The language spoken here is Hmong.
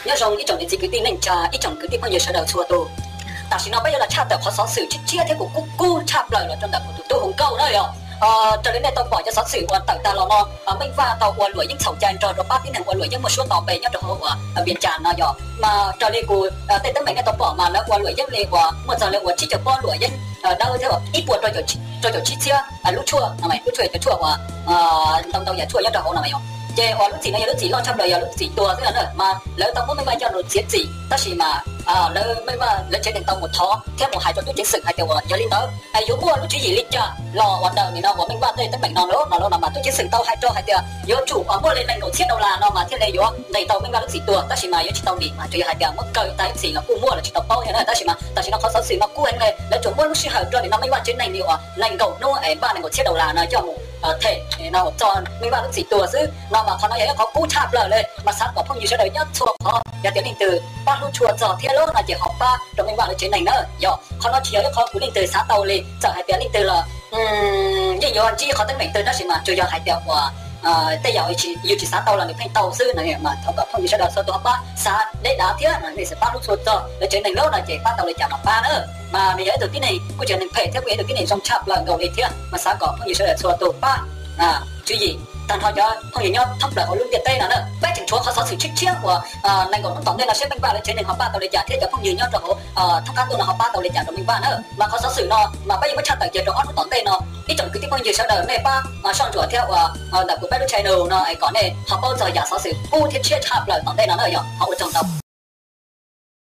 Nyob zoo ib tsoom niam txiv kwv tij neej tsa, ib tsoom kwv tij phooj ywg sawv daws txhua tus. Tam sim no peb yuav los tshaj tawm qhov xov xwm tshiab tshiab thiab kuv kub kub tshaj plaws los rau ntawm kuv tus tub hu nkauj na yog. Raws li nej tau pom cov xov xwm uas tawm tas los no, Meej Vaj tau ua luam yeeb txhaum cai nrog rau pab tib neeg ua luam yeeb muaj suab tos npe nyob rau hauv uas Vias Cas no yog. Mas raws li kuv tej teeb meem nej tau pom mas lawv ua luam yeeb li uas muaj txog li uas tsib caug pob luam yeeb dawb thiab ib puas rau caum tsib txhiab lub tshuaj, lub tshuaj cov tshuaj uas ntau ntau yam tshuaj nyob rau hauv no yog. Ces uas lub txim no yog lub txim loj tshaj plaws yog lub txim tuag xwb na, mas lawv tau muab Meej Vaj coj los txiav txim tab sis mas lawv Meej Vaj lawv tsev neeg tau mus thov thiab mus hais rau tub ceev xwm hais tias uas yog li ntawd yuav muaj lub tswv yim li cas los uas ntawm nim no uas Meej Vaj tej teeb meem no no no mas tub ceev xwm tau hais rau hais tias yuav tsum uas muaj li nees nkaum txhiab dollar no mas thiaj li yuav nqis tau Meej Vaj lub txim tuag tab sis mas yuav tsis tau nqis mas tsuas yog hais tias muab kaw tag ib txhis los kuj muaj los tsis tau paub thiab na tab sis mas tam sim no qhov xov xwm no kuj heev li lawv tsuas muab lub sij hawm rau nim no Meej Vaj tsev neeg li uas nees nkaum hnub es npaj nees nkaum txhiab dollar no coj mus them no txog Meej Vaj lub txim tuag xwb no mas qhov no yog ib qhov kub tshaj plaws li mas xav kom phooj ywg sawv daws nyob txhua qhov yog tias leej twg pab hlub tshua txog thiab lub no ces ho pab rau Meej Vaj lawv tsev neeg na. Yog qhov no tsis yog ib qhov kuv leej twg xav tau li txawm hais tias leej twg los yeej yuav ntsib qhov teeb meem twg tab sis mas tsuas yog hais tias uas tej yam yus tsis xav tau los nws pheej tau xwb no mas thov kom phooj ywg sawv daws txhua tus ho pab xav deb dav thiab no nej xav pab hlub tshua txog lawv tsev neeg lub no ces pab tau li cas mas pab na. Mas nws yog ib tug tib neeg kuj tsis yog neeg phem thiab kuj yog ib tug tib neeg zoo tshaj plaws nkaus li thiab mas xav kom phooj ywg sawv daws txhua tus pab tswv yim tag nrho cov phooj ywg nyob thoob plaws hauv lub ntiaj teb no na. Peb tseem tshuav qhov xov xwm tshiab tshiab uas nees nkaum hnub tom ntej no seb Meej Vaj lawv tsev neeg ho pab tau li cas thiab cov phooj ywg nyob rau hauv thoob qab tuaj no ho pab tau li cas rau Meej Vaj na. Mas qhov xov xwm no mas peb yuav muab tshaj tawm kiag rau ob hnub tom ntej no. Ib tsoom kwv tij phooj ywg sawv daws nej pab soj ntsuam thiab uas ntawm kuv peb lub channel no es kom nej ho paub txog yam xov xwm kub thiab tshiab tshaj plaws tom ntej no na yog. Ho ua tsaug ntau.